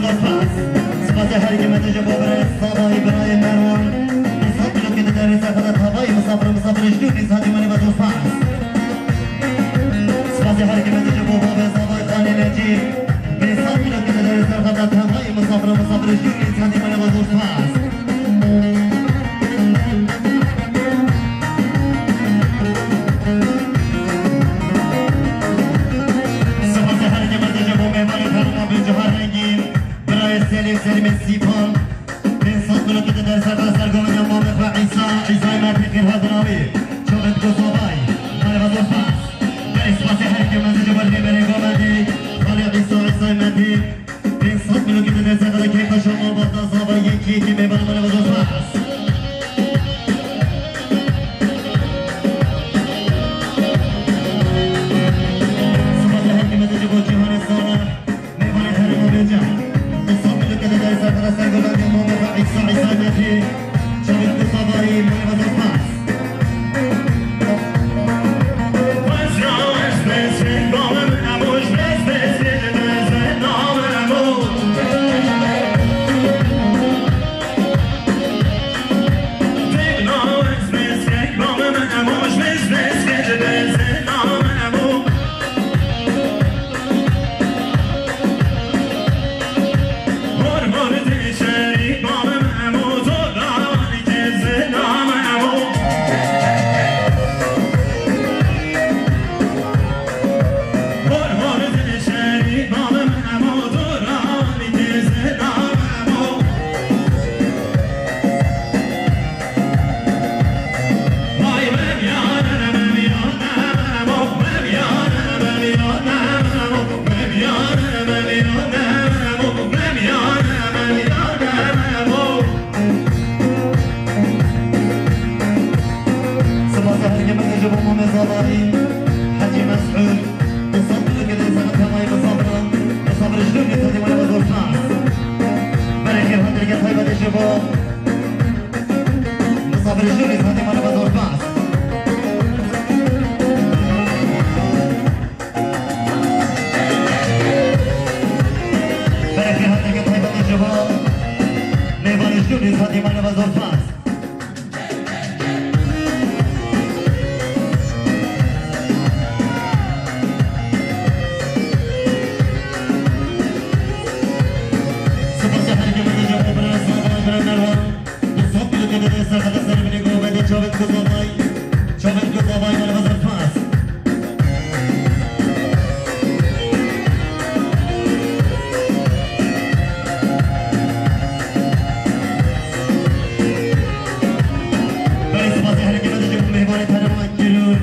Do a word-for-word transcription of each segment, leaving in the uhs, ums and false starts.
Spasê herikê me tije bo birayê Savayî, birayê Merwan. Misafir ke di derê serxada tavayî, misafir, misafir ji dûr nîz hatî, me nêva zor spas. Spasê herikê me tije bo bavê Zavay Xanê Necîb. Misafir ke di derê serxada tavayî, misafir, misafir ji dûr nîz hatî, me nêva zor spas. Spasê herikê me tije bo mêvanê Ferma Bêcihar Rengîn. Birayê Selîm, Selîmê Sîpan. Pênc sed mîlotî di dersa xwe ser govendê mamê xwe Îsa, Îsayê me tê xêr hatin awî. Çavê diko zavay, me nêva zor spas. Berê spasê herikê me tije bo rêberê govendê, xalê Îsa, Îsayê me tê. Pênc sed mîlotî di dersa xwe de keyfa şama bata zavay yekî yekî mêvanê me nêva zor spas. Spasê herikê me tije bo Cîhanê Sala. Mêvanê herêma Bêca. Misafir ke di derê serxada ser govendê mamê xwe Îsa, Îsa Mesîh. Çavê diko zavayî, me nêva zor spas. Spasê herikê me tije bo Mamê Zavayî, Hecî Mesûd. Misafir ke di serxada tavayî, misafir, misafir ji dûr nîz hatî, me nêva zor spas. Berê xêr hatineke taybet tije bo misafir ji dûr nîz hatî, me nêva zor spas. Berê xêr hatineke taybet tije bo mêvanê ji dûr nîz hatî, me nêva zor spas. Spasê herikê me tije bo birayê Zavay, birayê Merwan. Misafir ke di derê serxada ser binê govendê, çavê diko zavay. Çavê diko zavay, me nêva zor spas. Berê spasê herikê me tije bo mêvanê herêma Kîrûr.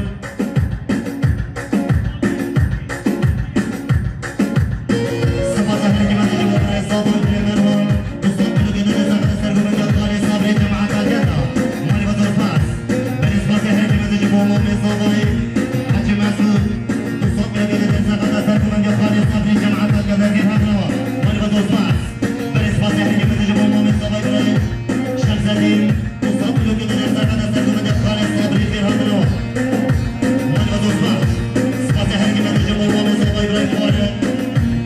Spasê herikê me tije bo birayê Zavay, birayê Merwan. Misafir ke di derê serxada ser govendê, xalê Sabrî, cemaeta Geda. Me nêva zor spas. Berê spasê herikê me tije bo Mamê Zavayî, Hecî Mesûd. Misafir ke di derê serxada ser govendê, xalê Sabrî, cemaeta Geda, xêr hatin awa. Me nêva zor spas. Berê spasê herikê me tije bo Mamê Zavayî, birayê Şemsedîn. Misafir ke di derê serxada ser govendê, xalê Sabrî, xêr hatin awa. Me nêva zor spas. Spasê herikê me tije bo Mamê Zavayî, birayê Farê.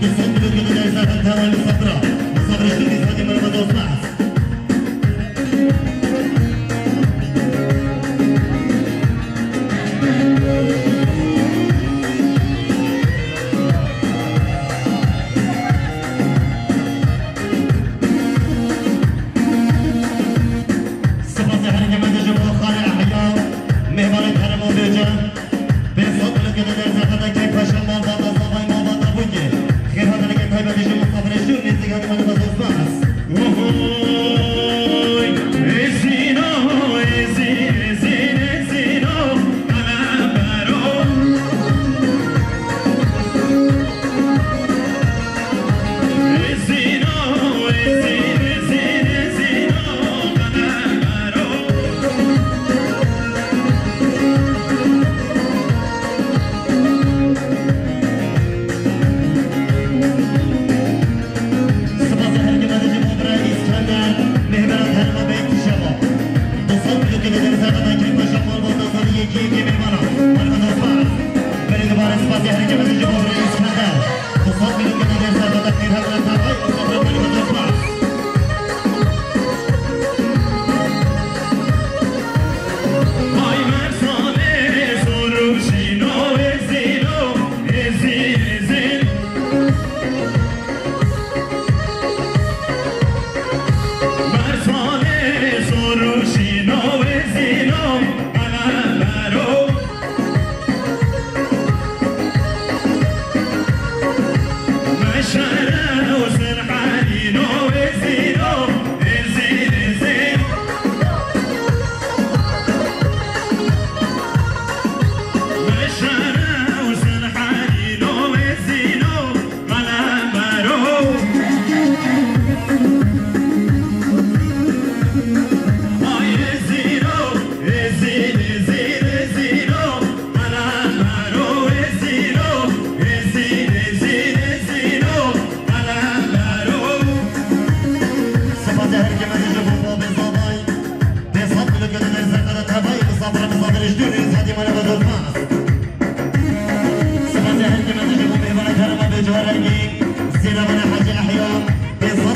Misafir ke di derê serxada tavayî, misafir a. Misafir ji dûr nîz hatî, me nêva zor spas. Spasê herikê me tije bo xalê Ehya, mêvanê herêma Bêca. Pênc sed mîlotî di derê serxada keyfa şama bata zavay, malbata bûkê. Xêr hatineke taybet tije bo misafirê ji dûr nêz hatî, me nêva zor spas.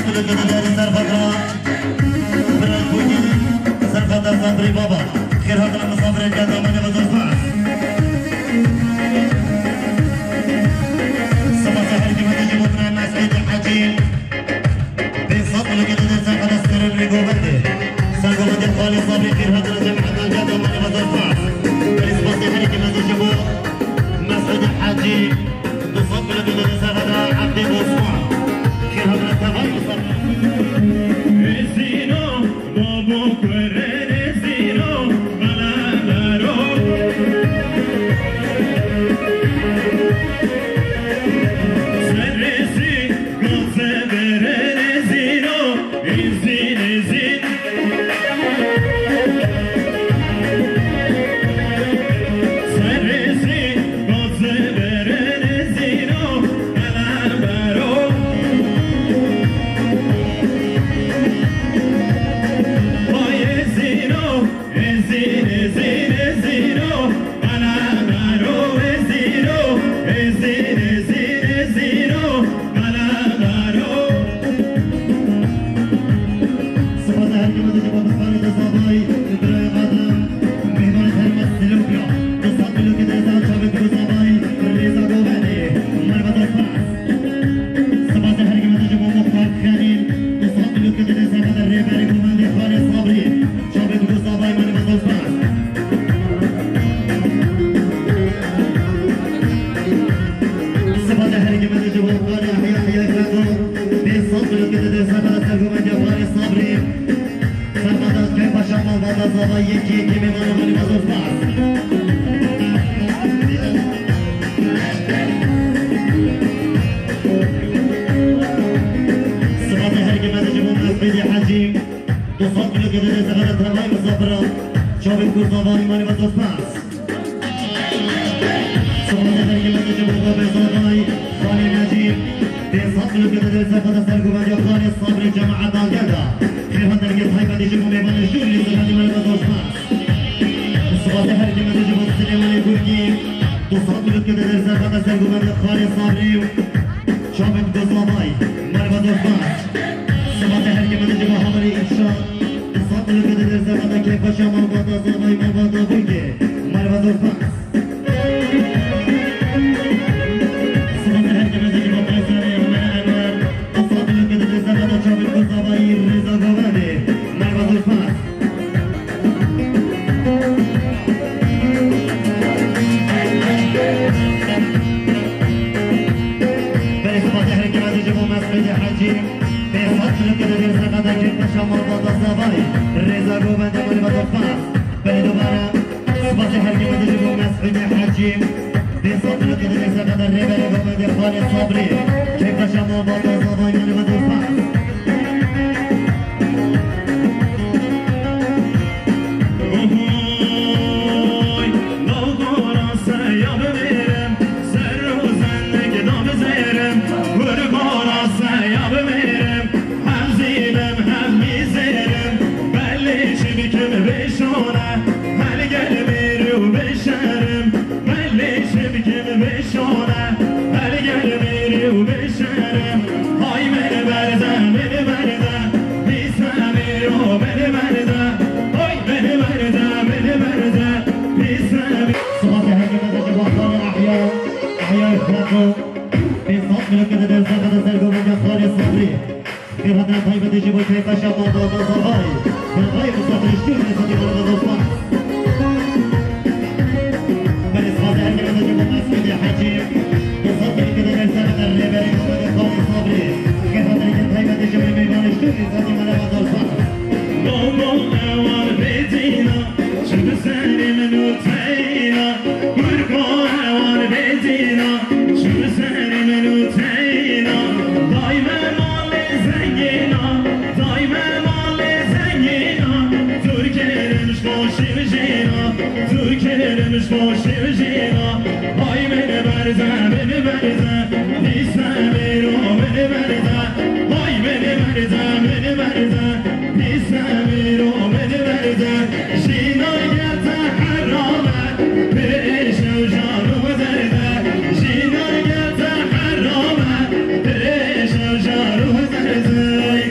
Serfeta, Serfeta Sabrî Baba. Xêr hatina misafirên gelda me ne vazir spas. Spas her kime de ji bo Mesûd Hecî. Pênc sed milokê de Serfeta Serên Rêgovendê. Sergovendê Xalê Sabrî xêr hatina cemaeta gelda me ne vazir spas. Belê spasê her kime de ji bo Mesûd Hecî. Du sed milokê de Serfeta Ebdê Osman. Xêr hatina tevayî misafir. Ezîno, babo kurê Ezîno, bala baro. Serê sî, gaze berê Ezîno, Ezîn, Ezîn. Serê sî, gaze berê Ezîno, bala baro. Vay Ezîno, Ezîn, Ezîn, Ezîno, bala baro, Ezîno, Ezîn, Ezîn, Ezîno, bala baro. Spas her kime de ji bo Mesûd Hecî, birayê Adnan, mêvanê her me Silopya. Du sed milokê de Rêza Çavê Dibû Zavayî, Rêza Govendê, malbata spas. Spas her kime de ji bo Muxtar Xelîl, du sed milokê de Rêberê Govendê Xalê Sabrî, Çavê Dibû Zavayî, malbata spas. Spas her kime de ji bo Xalê Ehya Ehya Xeto, pênc sed milokê de Rêberê Sergovendê Xalê Sabrî. Sermada Keypaşa malbata Zava yekî yekî mêvanê malê me zor spas. Spas her kime de ji bo Mesûdê Hecî. Du sed milokê de Rêberê Tevayî misafira. Çavê Dibû Zavayî malê me zor spas. Spas her kime de ji bo Bavê Zavayî, Xalê Necîb, pênc sed milokê de Rêberê Sergovendê Xalê Sabrî cemaeta gelda. Xêr hatina taybetî ji bo mêvanê jûrî Rêza Hecî malê me zor spas. Spas her kime de ji bo Silêmanê Gurgî, du sed milokê de Rêberê Sergovendê Xalê Sabrî, Çavê Dibû Zavayî, malê me zor spas. Spas her kime de ji bo hevalê Îrşad, du sed milokê de Rêberê Keypaşa malbata Zavayî, malbata Gurgî, malê me zor spas. Spas her kime de ji bo Qeyserê Omer Enwer, du sed milokê de Rêberê Çavê Dibû Zavayî, Rêza Govendê, malê me zor spas. Belê spas her kime de ji bo Mesûdê Hecî, pênc sed milokê de Rêberê Keypaşa malbata Zavayî, Rêza Govendê, malê me zor spas. Belê dubare, spasê her kime de ji bo Mesûdê Hecî. Pênc sed milokê de Rêberê Govendê Xalê Sabrî. Keypaşa malbata Zavayî malê me zor spas. Ohoy, dawgora seya bimêrim, ser û zendek da bizêrim, gurgora seya bimêrim. Hem zîlim hem mîzêrim, belê çi bikim bê şone, hel gel mêr û bê şerim, belê çi bikim bê şone, hel gel mêr û bê şerim. Hay min berze, min berze, pîs me mêro min berze, hay min berze, min berze, pîs me. Spas her kime de ji bo Xalê Ehya, Ehya Xeto, pênc sed milokê de Rêberê Sergovendê Xalê Sabrî. Xêr hatina taybetî ji bo Keypaşa malbata Zavayî. Zavayî misafirê jûrî Rêza Hecî malê me zor spas. Belê spas her kime de ji bo Mesûdê Hecî. Du sed milokê de Rêberê Govendê Xalê Sabrî. Xêr hatina taybetî ji bo mêvanê jûrî Rêza Hecî malê me zor spas. Babo ewan bêdîna. Çi bi serê min û teyna, kurko ewan bêdîna, çi bi serê min û teyna. Day me malê zengîna, day me malê zengîna. Dûr kirim ji xweşî mijîna, dûr kirim ji xweşî mijîna. Hay min berze, min berze, pîs me mêro min berze. Hay min berze, min berze, pîs me mêro min berze. Jîna gel te heram e, pir êş e û jar û derd e. Jîna gel te heram e, pir êş e û jar û derd e.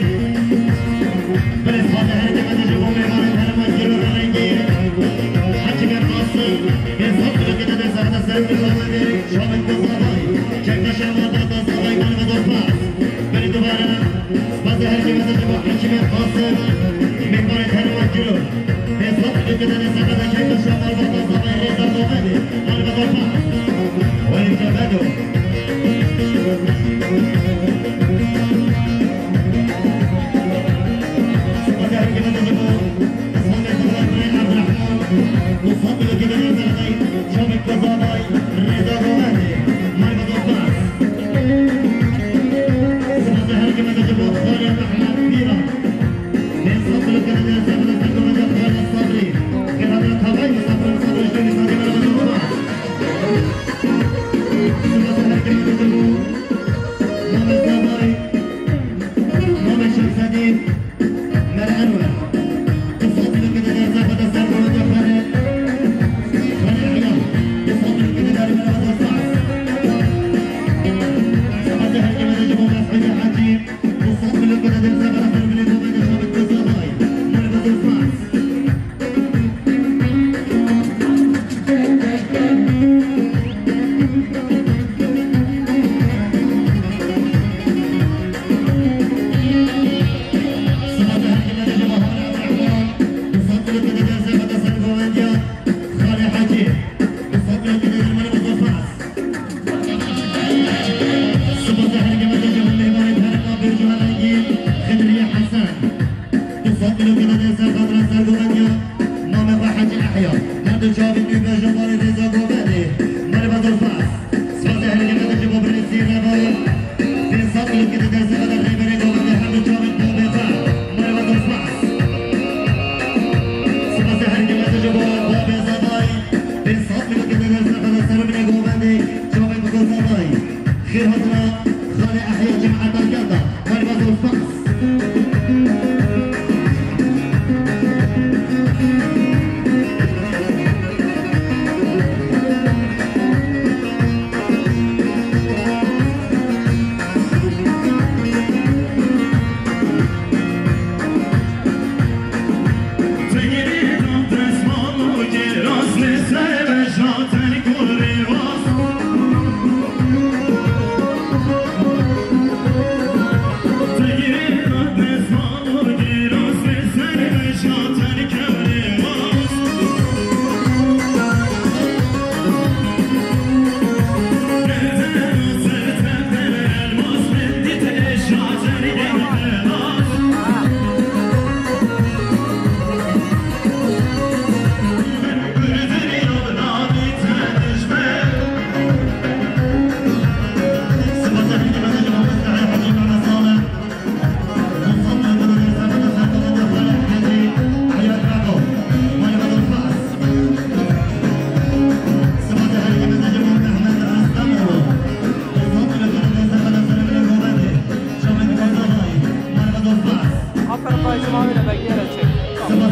Herkese merhaba, Hekîmê Qasim, mêvanê Terwa Giro. Pênc sed milyon kêdene serkada keyfa şama, Vatan Zavay Rêza Domenê, Malbata Fas. Welî Cebedo. Spas herkese merhaba. Spas Mela Enwer. Qisas milkê de dersa xwe de ser goda xwe re. Xwe re eyan. Qisas milkê de derî mela xwe de spas. Spas herkê me de ji bo Mesûdê Hacî. Qisas milkê de dersa xwe de ser binê xwe de şabit kesa bay. Mela xwe de spas. Namê xwe Hecî Ehya. Her du çavên wî bejin balê rêza govendê. Merhaba Zulfas. Spasê herkê me de ji bo birêzî Reval. Pênc sed milkê de derse de rêberê govendê her du çavên babê xwe. Merhaba Zulfas. Spasê herkê me de ji bo babê Zavay. Pênc sed milkê de derse de serminê govendê çavên babê Zavay. Xêr hatina xalê Ehya cemaeta gelda. Merhaba Zulfas. Aferin, Feyzim abi de bekleyerek çek. Tamam.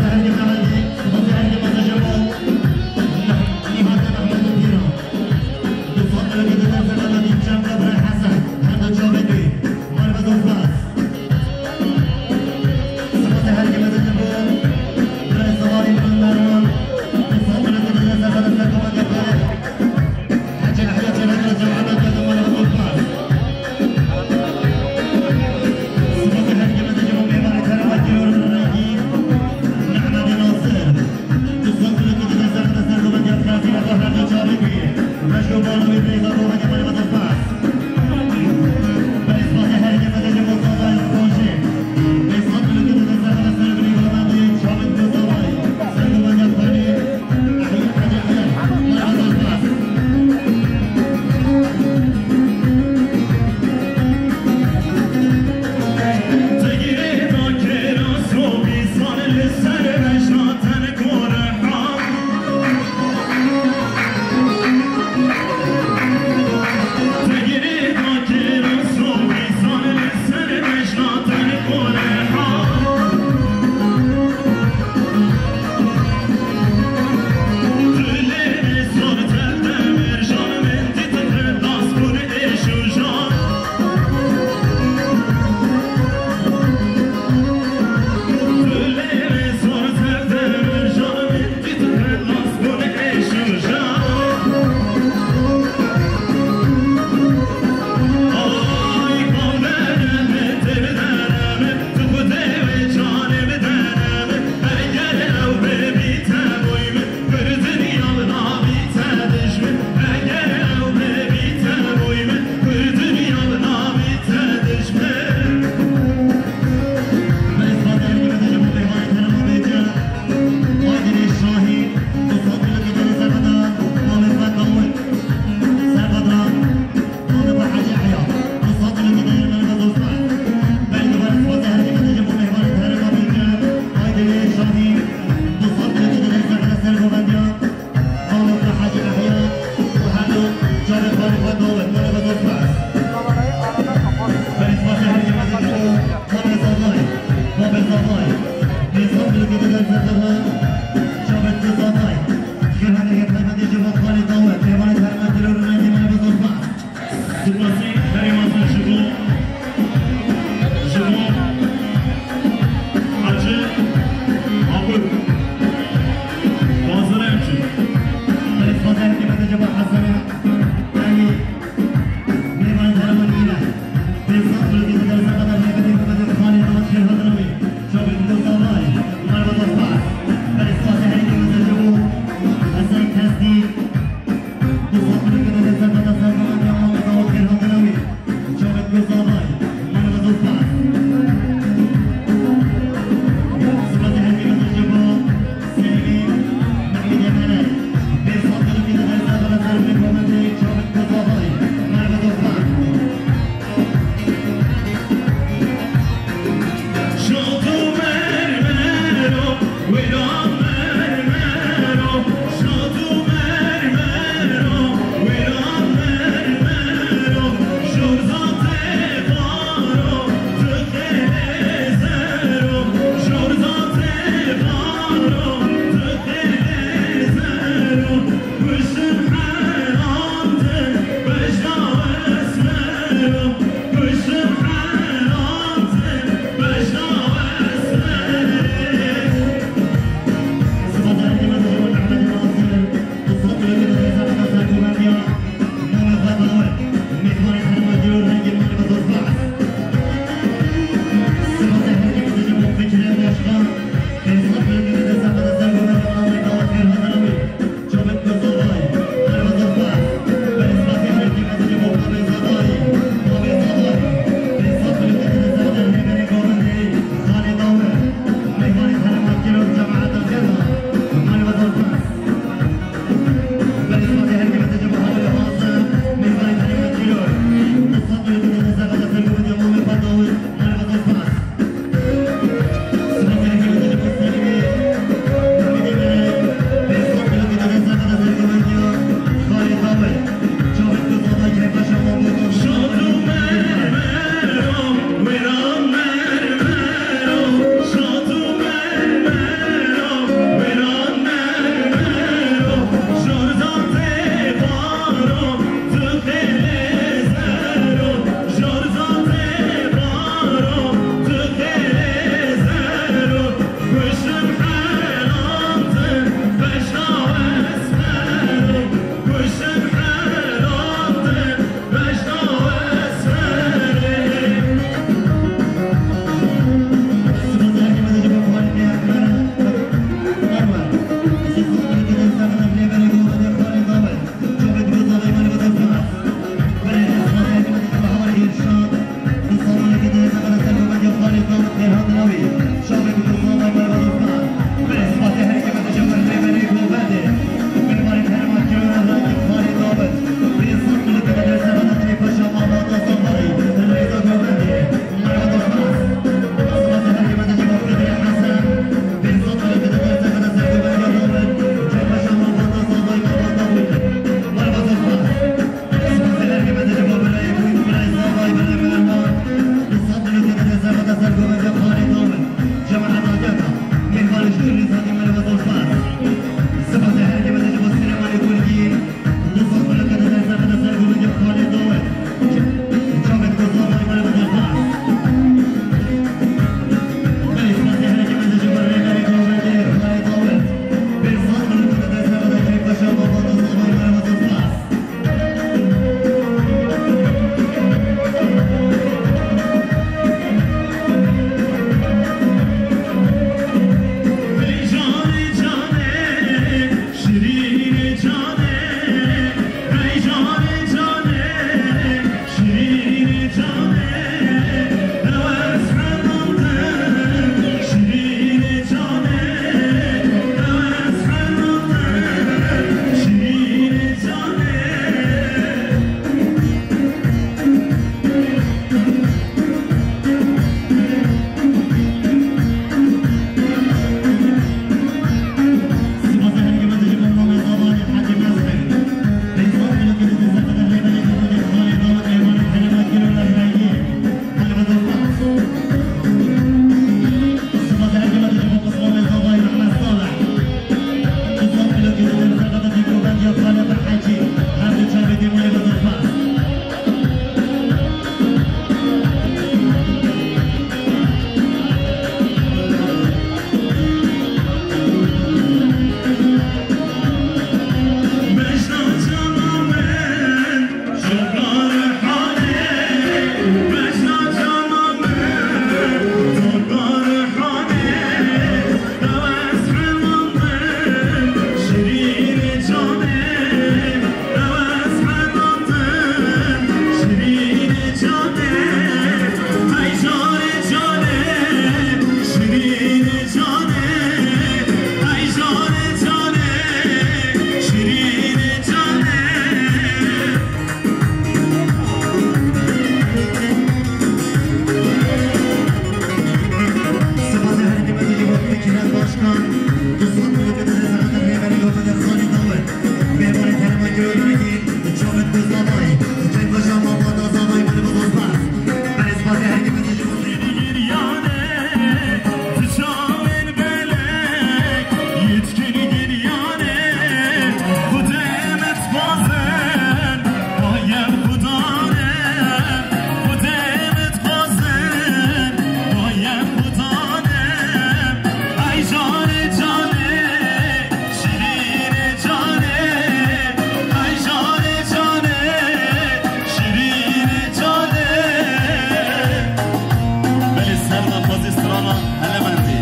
Belê serna xwezî strana hele mendî.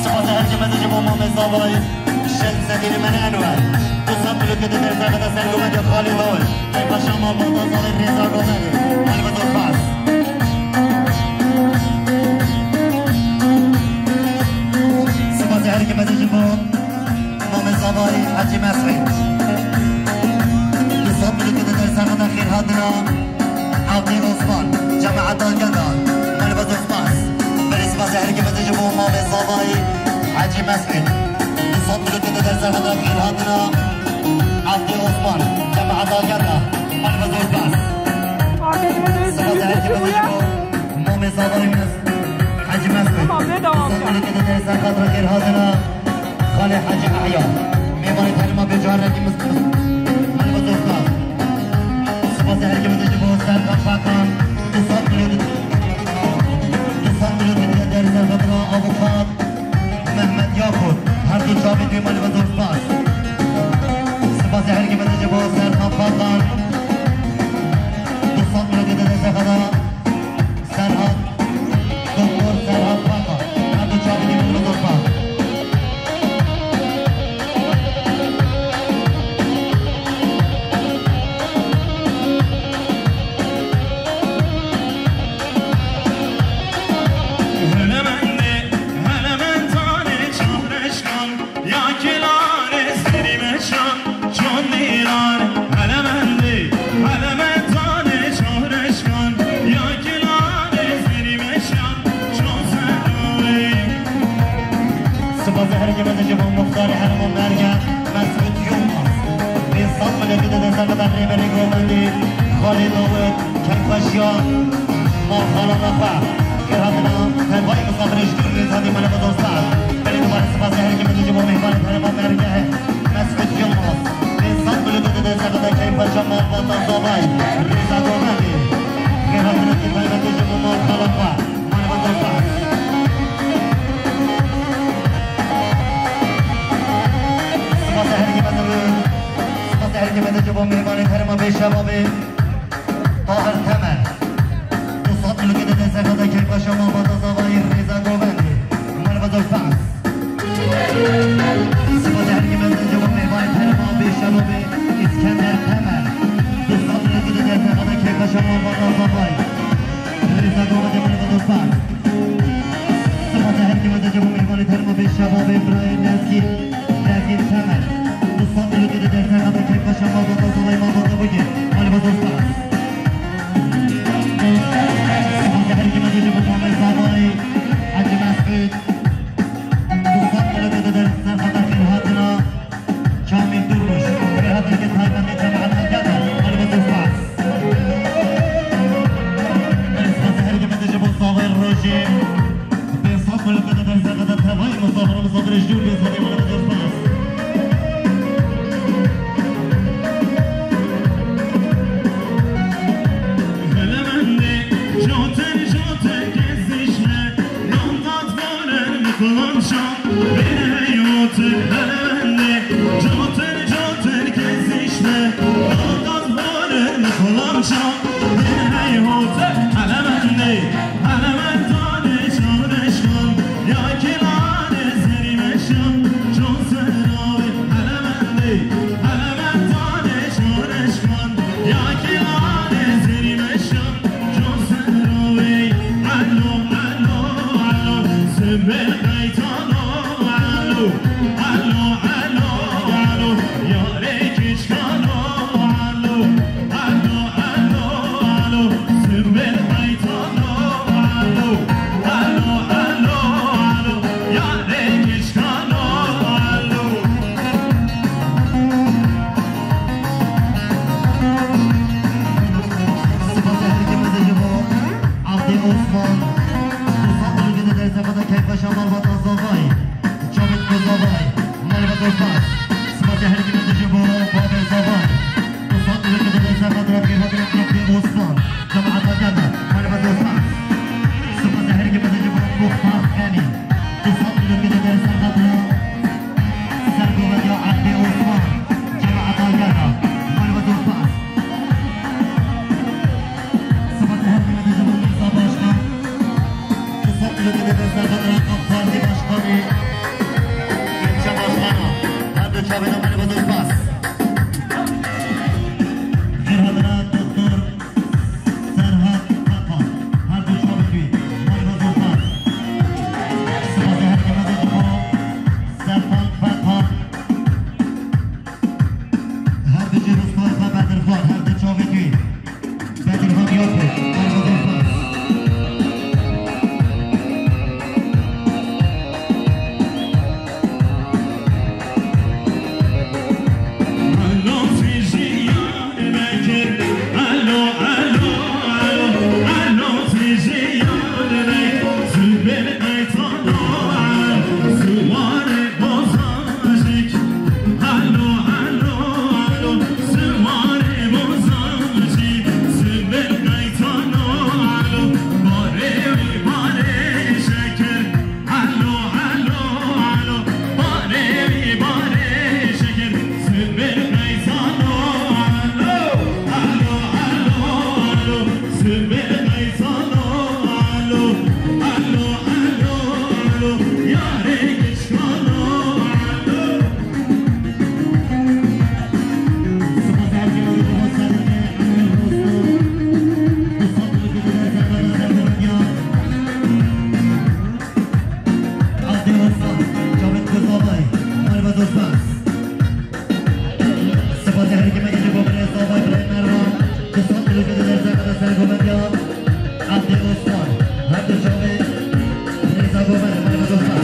Spas e her kime de ji bo Mamê Zavayî. Şeş sedî li me ne Enwer. Tu sed kilo kete dersa xwe de ser gomeke xalê dawin. Keyfa şama bata zalê rêza gomeke. Malê me zor spas. Spas e her kime de ji bo Mamê Zavayî Hecî Mesîd. Tu sed kilo kete dersa xwe de xêr hatina. Abdî Osman, cemaeta gel de, malê me zor spas. Belê spas e her kime de ji bo Mamê Zavayî Hecî Mesîd. Du sed kilo kete dersa xwe de xêr hatina. Abdî Osman, cemaeta gel de, malê me zor spas. Spas e her kime de ji bo Mamê Zavayî Mes-, Hecî Mesîd. Du sed kilo kete dersa xwe de xêr hatina. Xalê Hecî Ehya, mêvanê terima bê carekî mizgin. Malê me zor spas. Spas e her kime de ji bo Serkan Fakan, du sed milyon, du sed milyon dersa xwe de avukat Mehmet Yakut. Her du çavê wî malê me zor spas. Spas e her kime de ji bo Serkan Fakan, du sed milyon dersa xwe de Serhat, Doktor Serhat Paka. Her du çavê wî malê me zor spas. Sipasê herkê me dide ji bo muxtarê herêma Mêrge, Mesûd Yilmaz. Pênc sed milyonkê dide ser qeda rêberê govendê Xalê Dawid, keyfxweşiya malxalana xwe. Kir hatina tevayê misafirê ji dûr lê zadî mele ve dostlar. Belê dubare sipasê herkê me dide ji bo mêvanê herêma Mêrge, Mesûd Yilmaz. Pênc sed milyonkê dide ser qeda keyfxweşiya malbata Zavayî, rêza govendê. Kir hatina taybetê ji bo malxala xwe. Sipasê herkê me dide, sipasê herkê me dide ji bo mêvanê herêma bê şebabê Tahir Temer. Du sed milyonkê dide ser qeda keyfxweşiya malbata Zavayî, rêza govendê. Merhaba dostlar. Sipasê herkê me dide ji bo mêvanê herêma bê şebabê Îskender Temer. Du sed milyonkê dide ser qeda keyfxweşiya malbata Zavayî. Rêza govendê, merhaba dostlar. Sipasê herkê me dide ji bo mêvanê herêma bê şebabê birayê Lezgîn, Lezgîn Temer. Du sed milyonkê dide ser qeda keyfxweşiya malbata Zavayî, malbata Bugê. Merhaba dostlar. Sipasê herkê me dide ji bo mamê Zavayî, Hecî Mesûd. Du sed milyonkê dide ser qeda keyfxweşiya Kamîl Durmuş, rêhateke taybetê cemaeta gel e, merhaba dostlar. Belê spas herkê me dide ji bo Zavayî rojê. Pênc sed milyonkê dide ser qeda tevayê misafir û misafirê ji dûr bê zadî, merhaba dostlar. Hele mendê, jotir, jotir, kesişme, yandat varen mi kullanşan. Beni hey otur, hele bende. Cotur, cotur, kesişme. Balgaz barın, kullanşan. Beni hey otur, hele bende. Hele ben tane şan eşkan. Ya kilane zeri meşan. Çok seravi, hele bende. Hele ben tane şan eşkan. Ya kilane zeri meşan. Çok seravi. Alo, alo, alo. Sibel Alo, alo, alo, alo, yarê kişkano, alo, alo, alo, alo, Sibel Qaytano, alo, alo, alo, alo, yarê kişkano, alo. Spas herkê me dide ji bo Abdê Osman. Du sed milyonkê dide ser qeda keyfxweşiya malbata Zavayî. Çavit ku Zavayî. Merhaba dostlar. Sipasê herkê me dide ji bo babê Zavayî. Du sed milyonkê dide ser qeda keyfxweşiya Abdê Osman. Cemaeta gel e. Merhaba dostlar. Sipasê herkê me dide ji bo Muxtar Xenî. Du sed milyonkê dide ser qeda sergoveriya Abdê Osman. Cemaeta gel e. Merhaba dostlar. Sipasê herkê me dide ji bo Mîrza Başkan. Du sed milyonkê dide ser xatira AK Partî Başkanê, Ilçe Başkana. Her du çavên me ne spas. Xêr hatine Doktor Serhat Pekan. Her du çavên wî. Me ne spas. Sipasê herkê me dide ji bo Serhat Pekan. Her du jê rûspar xwe Bedirxan, her du çavên wî. Bedirxan Yapê, Merhaba dostlar. Alo, alo, alo, Siwarê Bozancî, Sibel Qaytano, alo, barê wî barê şekir. Alo, alo, alo, barê wî barê şekir. Sibel Qaytano, alo, alo, alo, alo, Sibel Qaytano, alo, alo, alo, alo, yarê kişkano, alo. Sipasê herkê me dide ji bo birê Zavay, birê Mervan, du sed milyonkê dide ser qeda sergovendiya Abdê Osman. Her du çavê rêza govend, merhaba dostlar.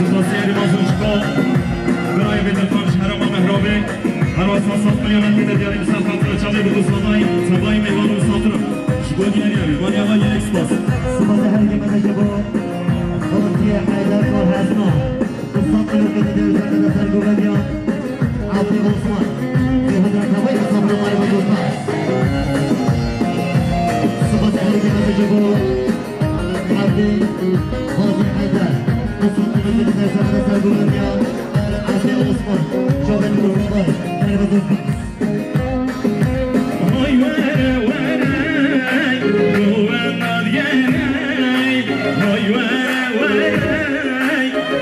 Spasiyê mezin ji bo birayê Bêdilkan ji herêma Mehrabê. Her wesa saf milyonan tê de diyarî bi ser xatir çavê bi xwe zavayî, çavayî mêvan û misafir. Ji bo diyarî ew, Manya Manya Express. Spasê herkê me de ji bo Xaletiye Heyder Kar Hesna. Qisat milyonan tê de diyarî ser Govendiya Abdî Osman. Bêhudra tevayî misafir mali ve dostan. Spasê herkê me de ji bo Abdî Xazî Heyder. Qisat milyonan tê de diyarî ser Govendiya Abdî Osman. Çavên Mustafa. Mali ve dostan. Hay were were, govend navgere. Hay were were,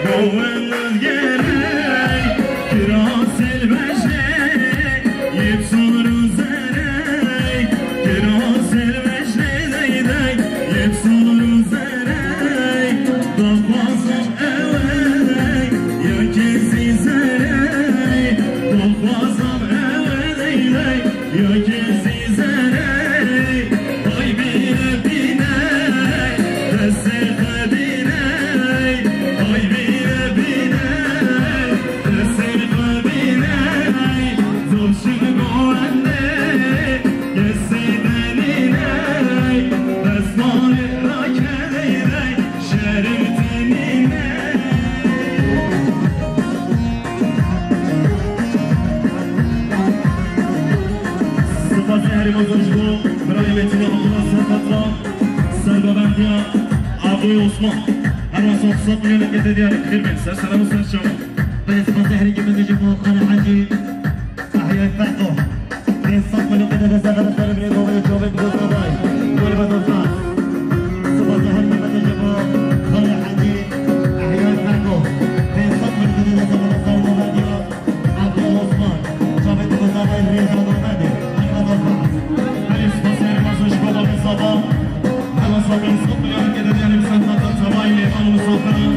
govend navgere. Kira sel beşe, yip soru zere. Kira sel beşe dey dey, yip soru zere. Daxwazim ew e, ya kesî zere. Daxwazim ew e, dey dey, ya kesî zere. Hay bîne bîne, destê xwe bîne. Hay bîne bîne, destê xwe bîne. Zor şiv govende, kesî denîne. Destmalê rakedeyde. Şerm tenîne. Spasê herî mezin ji bo birayê Metînê Abdullah Serhatra, sergovendiya Abdullah Osman. Her wasa sed milyonek tê diyarî xêr bên. Ser serem û ser çavan. Belê spasê herî mezin ji bo Xalê Hecî. Ehyayê Feko. Pênc sed milyon tê de destê xwe de ser birê govê çavên bi dosta dayî. Gol ve dosta. Spasê herkê me de ji bo Xalê Hecî. Ehyayê Feko. Pênc sed milyon tê de destê xwe de ser govê diya Abdullah Osman. Çavên bi dosta dayî rêza govendê. Gol ve dosta. Belê spasê herî mezin ji bo Babê Safa. Her wesa pênc sed milyon tê de diyarî bi ser xatir tevayî mêvan û misafiran.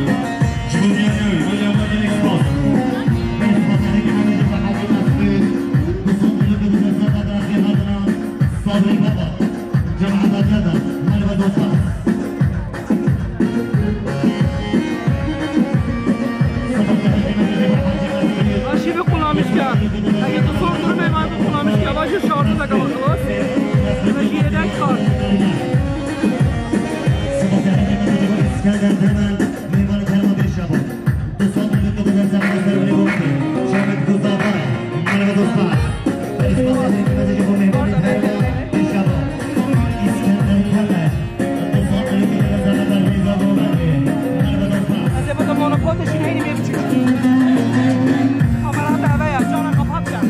Ji bo diyarî ew, William Wagner Express. Sabrî Baba, Cemaeta Diyada, Maliba Dosta. Aşî bi qulamişka. Eke tu sor durumê me bi qulamişka. Bajê şartı da kama kılas. Bajê yedek kar. Skender Demen. Mêvanê herêma Bêşevo. Du sed û newid û du dersa ser wê gotin. Şevek du zavay. Merhaba dostlar. Ez ê bide monopol de şîn heynî bê biçûk. Kamera da eve ya, cana kapat ya.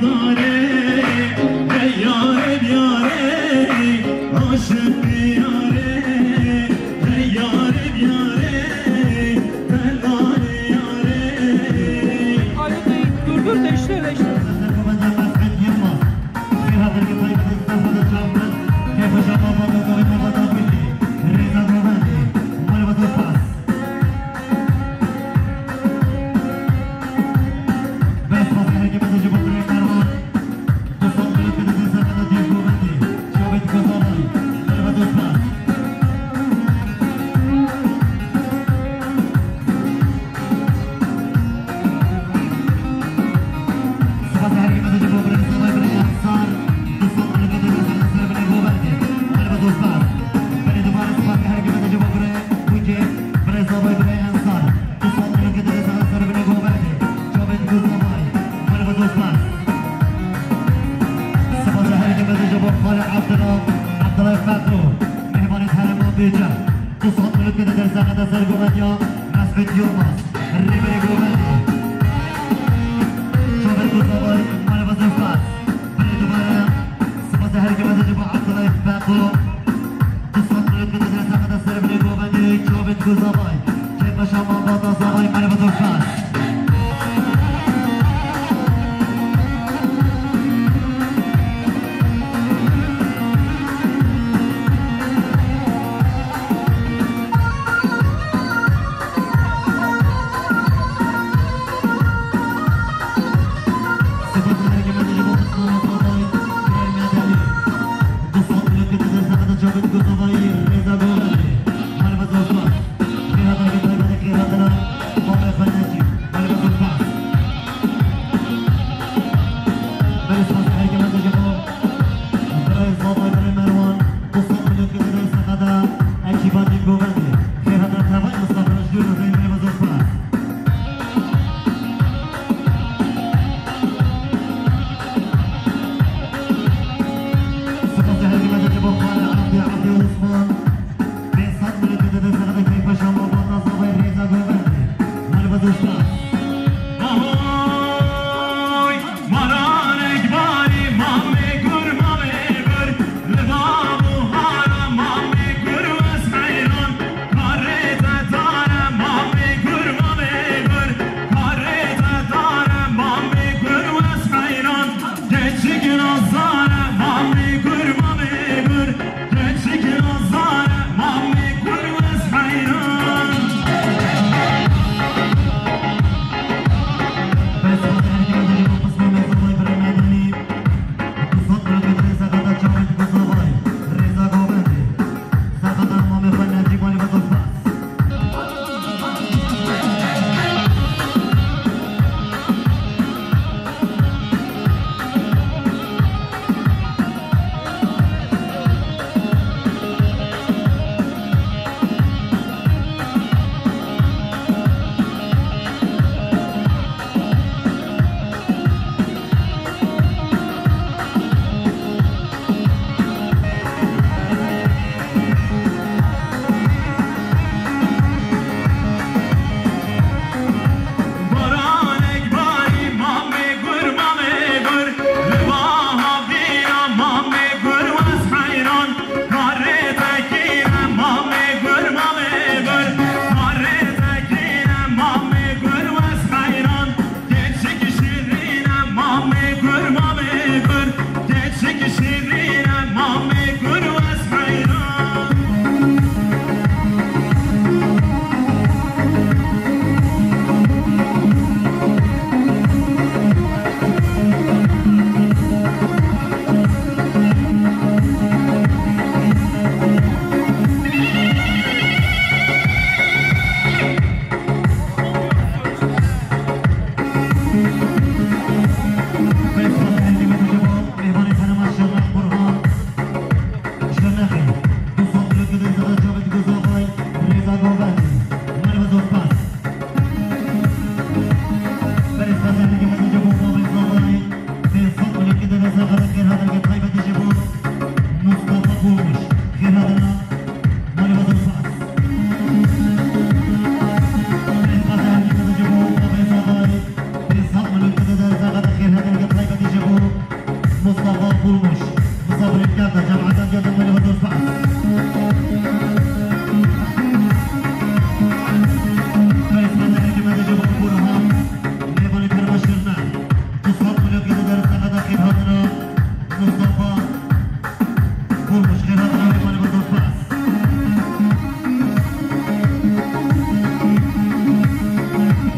Yare, hey yare, yare, aşık yare, hey yare, yare, telare yare. Ayrı değil, dur, dur, değiştir, değiştir. Bes, bes, herkese ji bo birê Merwan. Du sed milyonkê dide serketa Diyarbekirê. Çavê dike zavayî. Merhaba dostlar. Spas herkese ji bo birê zavayî, birê Ensar. Du sed milyonkê dide serketa ser binê govendê. Merhaba dostlar. Berê dubare spas herkese ji bo birê Bucê, birê zavayî, birê Ensar. Du sed milyonkê dide serketa ser binê govendê. Çavê dike zavayî. Merhaba dostlar. Spas herkese ji bo Xalê Abdullah, Abdullah Fetro, mêhmanê herêma Bêce. Du sed milyonkê dide serketa ser govendiya Mesut Yilmaz. Rêberê govendê. Çavê dike zavayî. Merhaba dostlar. Berê dubare. Spas herkese ji bo Abdullah Fetro. Du sed milyonkê dide serketa ser binê govendê, çavê dike zavayî. Kêfa şama bata zavayî, merhaba dostlar. Ekîba Dîn Govendê, xêr hatin tevayê Mistefa Reşdî û Rêzeyê Merheba zor spas. Spas herkese ji bo Xalê Abdî, Abdî Osman. Pênc sed milyonkê dide serketa Keyfa Şama bata zavayî Rêza Govendê. Merheba zor spas. Ahoy, Maran Ekbar. Mustafa Bulmuş, xêr hatina wî, mala Bazospas.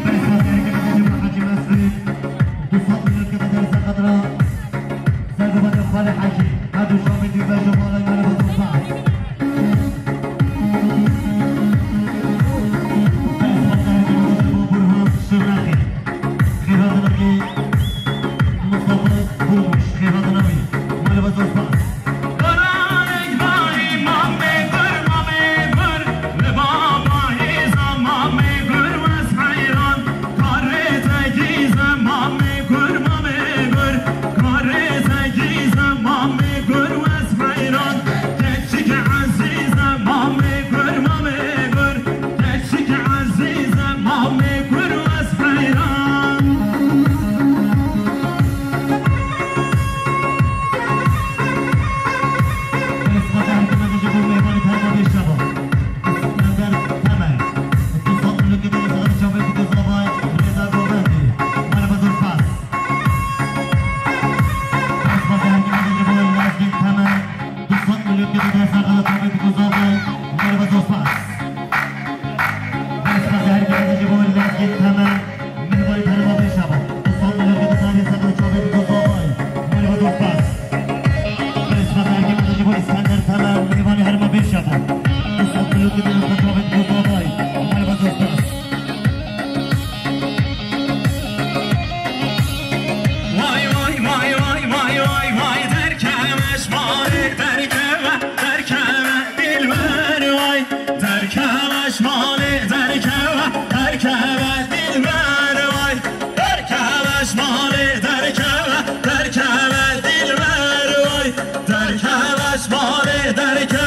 Berî spas, herkese ji bo Hecî Mesrûr. Du sed milyon kete dersa qedra. Sergobanê Xalê Hecî. Her du şamê dî bejo mala, mala Bazospas. Berî spas, herkese ji bo Burhan Şirnexê. Xêr hatina wî, Mustafa Bulmuş, xêr hatina wî. Mala Bazospas. Keçik ezîze, mamê gur, mamê gur. Keçik ezîze, mamê gur, ez heyran. Berî spas, herkese ji bo mêvanê herma bêşeva. Îskender Temel. Du sed milyon kete dersa qedra çavê Bîto Zavay, Rêza Govendî. Mala Bazospas. Berî spas, herkese ji bo Lezgîn Temel. Du sed milyon kete dersa qedra çavê Bîto Zavay, mala Bazospas. Berî spas, herkese ji bo Lezgîn Temel, mêvanê herma bêşeva. Du sed milyon kete dersa qedra çavê Bîto Zavay, mala Bazospas. Berî spas, herkese ji bo Îskender Temel, mêvanê herma bêşeva. Du sed milyon kete dersa qedra çavê Bîto Zavay, mala Bazospas. Vay, vay, vay, vay, vay, vay, vay, derkeve ji malê, derkeve, derkeve, dilber, vay. Derkeve ji malê, derkeve, derkeve, dilber, vay. Derkeve ji malê, derkeve, derkeve, dilber, vay. Derkeve ji malê, derkeve.